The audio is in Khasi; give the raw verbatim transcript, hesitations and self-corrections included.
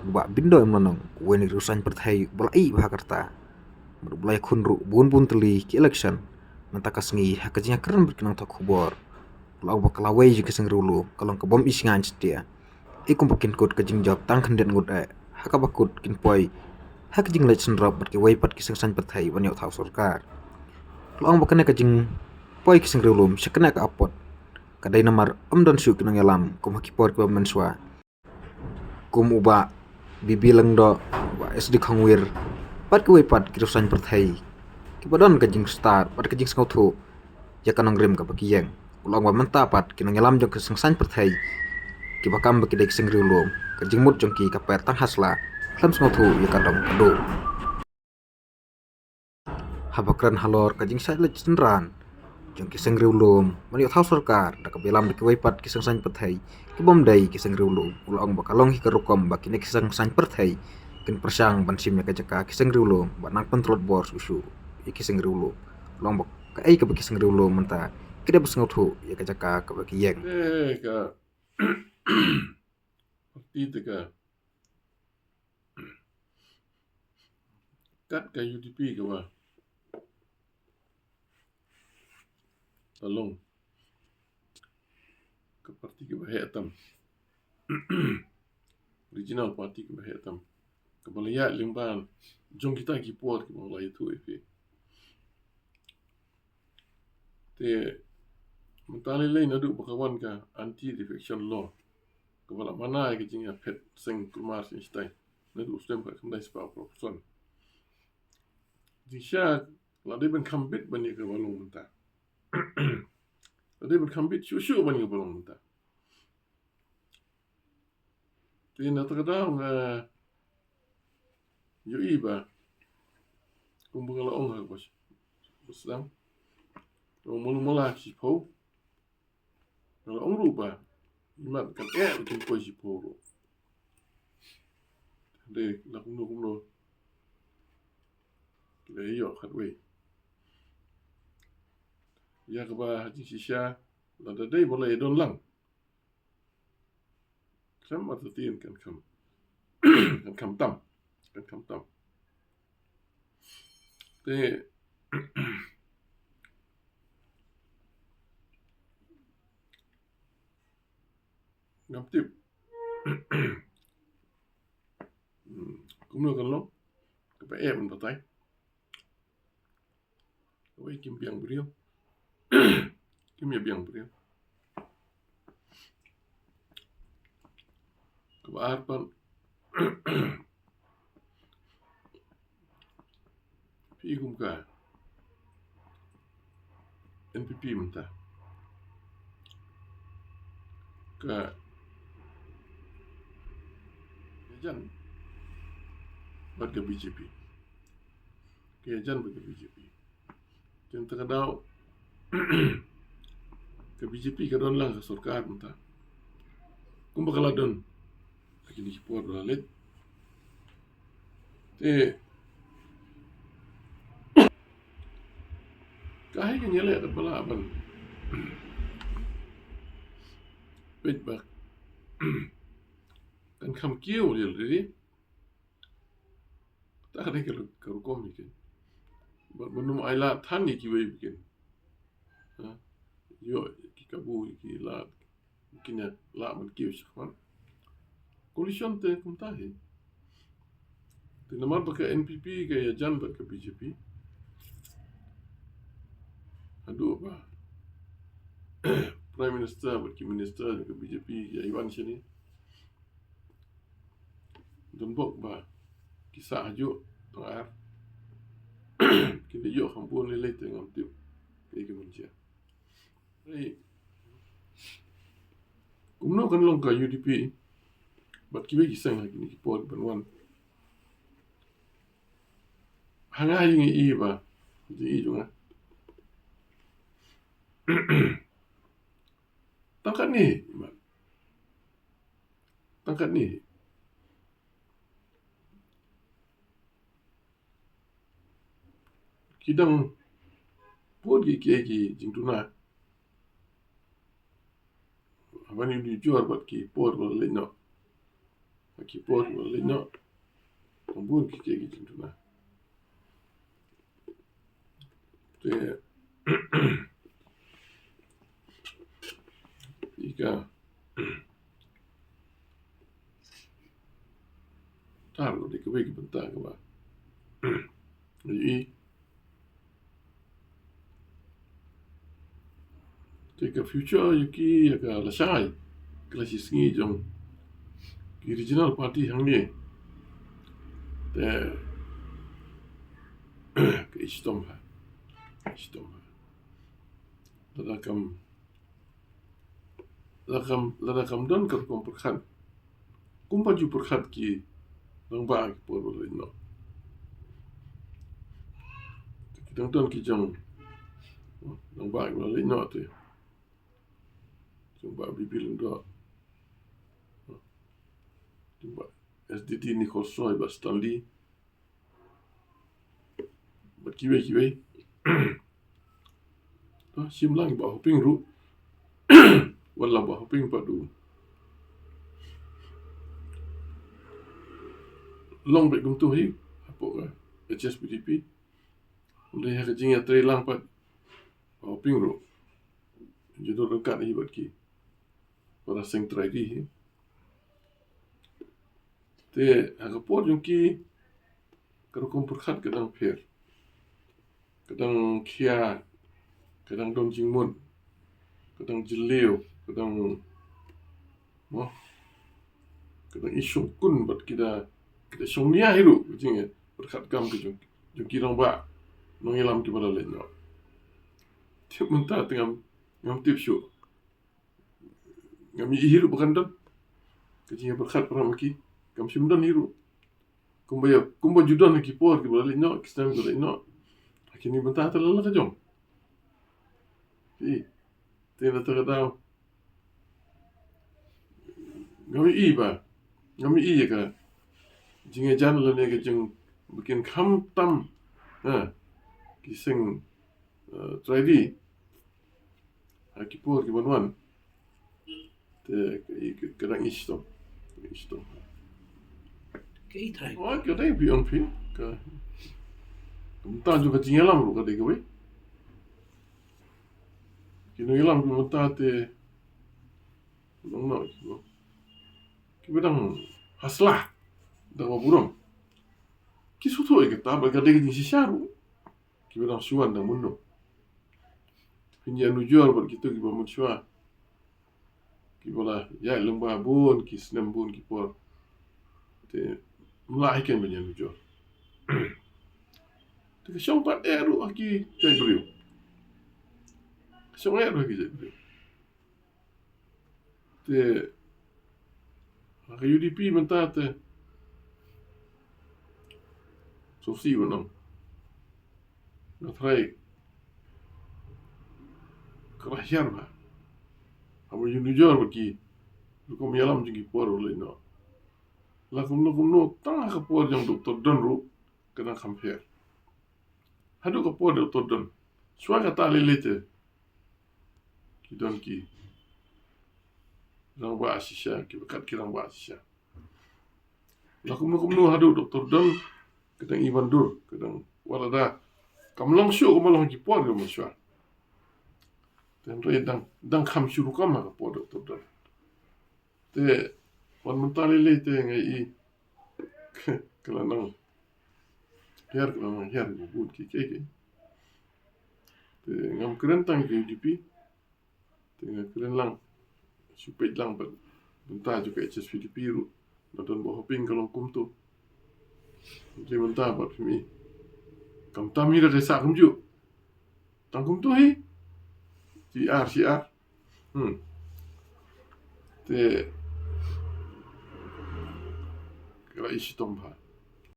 Bah Byndon Mlonong, uwei na ki riewsaiñ pyrthei uba la ïeh bha ka rta bad uba la ïakhun ruh bun bun tylli ki election, mynta ka sngi ha ka jingïakren bad ki nongthoh khubor u la ong ba ka lawei jong ki seng riewlum ka long ka bym isngaiñ satia. Ïa kumba kin kut ka jingjop tang khyndiat ngut eh, ha kaba kut kin poi ha ka jingleit sngewrop bad kiwei pat ki seng saiñ pyrthei ban ïoh thaw sorkar. U la ong ba kane ka jingpoi ki seng riewlum sha kane ka apot ka dei namar ym don shuh ki nongïalam kum ha ki por kiba mynshuwa, kum u Bah B B Lyngdoh, Bah S D Khongwir bad kiwei pat ki riewsaiñ pyrthei kiba don ka jingstad bad ka jingsngewthuh ïa ka nongrim kaba ki ïeng. U la ong ba mynta pat ki nongïalam jong ki seng saiñ pyrthei kiba kam ba ki dei ki seng riewlum, ka jingmut jong ki ka pet tang ha sla, khlem sngewthuh ïa ka dong ka duh. Haba kren halor ka jingshah leit synran jong ki seng riewlum ban ïoh thaw sorkar da kaba ïalam da kiwei pat ki seng saiñ pyrthei ki bym dei ki seng riewlum, u la ong ba ka long hi ka rukom ba kine ki seng saiñ pyrthei kin pyrshang ban shim ïa ka jaka ki seng riewlum bad nang pyntlot bor shuh shuh ïa ki seng riewlum. U la ong ba kaei kaba ki seng riewlum mynta ki dei ban sngewthuh ïa ka jaka kaba ki ïeng. Eh, ka parti te ka kat ka U D P kaba ka long ka parti kaba heh tam. Regional party kaba heh tam, kaba la ïaid lyngba jong kita ki por kiba la ïathuh ïa phi. Te mynta lei lei naduh ba ka wan ka anti defection law kaba la mana ïa ka jingïaphet seng kulmar seng stai naduh u snem khatkhyndai spah arphew san. Jingshisha la dei ban kham bit ban ïa kaba long mynta. La dei ban kham bit shuh shuh ban ïa kaba long mynta. Te na kata ka daw nga ïohi ba kumba nga la ong ha kaba sdang, ong malu mala shiphew, nga la ong ruh ba imat kan eh ba kin poi shiphew ruh. Te la kumno kumno ki la ïoh khatwei. Ïa kaba ha jingshisha lada dei ba la ïadon lang, khlem artatien kan kham, kan kham tam, kan kham tam. Te ngam tip kumno kan long, kaba eh ban batai. Kawei kim biang briew, kim ïa biang briew. Kaba ar pat, phi kum ka N P P mynta ka ïajan bad ka B J P. Ka ïajan bad ka B J P. Te mynta ka daw ka B J P ka don lang ka sorkar mynta kumba ka la don ha kine ki por ba la leit. Te ka hei ka ïaleh da ba lah ban peit ba kan kham kiew ïa lade. Ta ka dei ka rukom ïa ki. Bad mynno ai lad than ïa kiwei ba kin, ha, ïoh ki kabu ïa ki lad, kin ïa lah ban kiew shakhmat. Coalition te kumta hi. Te namar ba ka N P P ka ïajan bad ka B J P, haduh ba Prime Minister bad ki Minister ka B J P ïa wan shane. Don bok ba ki sah hajuh tang ar. Kin da ïoh kham bun lei lei te ngam tip kaei ka ban jia. Hei, kumno kan long ka U D P bad kiwei ki seng ha kine ki por ban wan? Ha nga ïa ngi i ba, ïa i jong nga, tang katne, tang katne ki dang bun ki, ki, ki jingduna. Haba ngi ïa jur bad ki por ba la leit noh, Ha ki por ba la leit noh, tang bun ki, ki, ki jingduna. Te i ka tar lo de kawei ka bynta kaba i Te ka future ïa ki, ïa ka lashai ka lashisngi jong ki regional party hangne. Te ka i shitom ha, i shitom ha. Lada kam, lada kam, lada kam don ka rukom pyrkhat kumba ju pyrkhat ki rangbah ki por ba la leit noh. Te ki dang don ki jong rangbah ki ba la leit noh te. Jong Bah B B Lyngdoh, jong Bah S D D Nichols Roy, Bah Stanley, bad kiwei kiwei. To, shim lang Bah Hoping ruh. Wat la Bah Hoping pat u long beit kumto hi hapoh ka H S P D P. Hynrei ha ka jingïatreilang pat Bah Hoping ruh ju don ryngkat hi bad ki para seng trai ri hi. Te ha ka por jong ki ka rukom pyrkhat ka dang pher, ka dang khia, ka dang don jingmut, ka dang jylliew, ka dang, mo, ka dang i shongkun bad ki da, ki da shongnia hi ruh ka jingpyrkhat kam ka jong, jong ki rangbah nongïalam ki ba la leit noh. Te mynta te ngam, ngam tip shuh. Ngam ïohi ruh ba kan don ka jingïapyrkhat para ma ki, kam shym don hi ruh. Kumba ïa, kumba ju don ha ki por ki ba la leit noh, ki snem ki ba la leit noh. Ha kine mynta te la la ka jong. Te, te na ta ka daw ngam ïohi ba, ngam ïohi ïa ka jingïajan lane ka jing ba kin kham tam ha ki seng, eh, trai ri ha ki por ki ban wan. Te ka, ka, ka dang i shitom, i shitom. Ka i trai. Oh, ka dei bi on phi ka, ka mynta ju ka jingïalam ruh ka dei kawei. Ki nongïalam ki mynta te long noh ki ba dang hasla da ka burom. Ki shu thoh ïa kata ba ka dei ka jingshisha ruh. Ki ba dang shu wan dang mynno. Phin ïanujor bad kito ki ba mynshuwa, ki ba la ïaid lyngba bun ki snem bun ki por. Te mlak hi ken ban ïanujor. Te ka shong pat eh ruh ha ki jait briew. Ka shong eh ruh ha ki jait briew. Te ha ka U D P mynta te sngewsih ba nang nga trai ka la hiar ba haba ïanujor bad ki rukom ïalam jong ki por ba la leit noh. La kumno kumno tang ha ka por jong Doctor Don ruh ka dang kham hiar. Haduh ka por Doctor Don, shuwa kata lei lei te ki don ki rangbah shisha, ki ba kat ki rangbah shisha. La kumno kumno haduh Doctor Don ka dang i ban dur, ka dang, wat lada kam long shuh kumba long ki por ki mynshuwa. Te hynrei dang, dang kham shu rukom ha ka por Doctor Don. Te wan mynta lei lei te nga i ka la nang hiar, ka la nang hiar ka bud ki, ki, ki. Te ngam kren tang ka U D P. Te nga kren lang, shu peit lang bad mynta jong ka H S P D P ruh, na don Bah Hoping ka long kumto. Te mynta bad phim i kam tam hi da ka sah kumjuh. Tang kumto hi. Shi ar, shi ar. Hmm. Te ka la i shitom bha.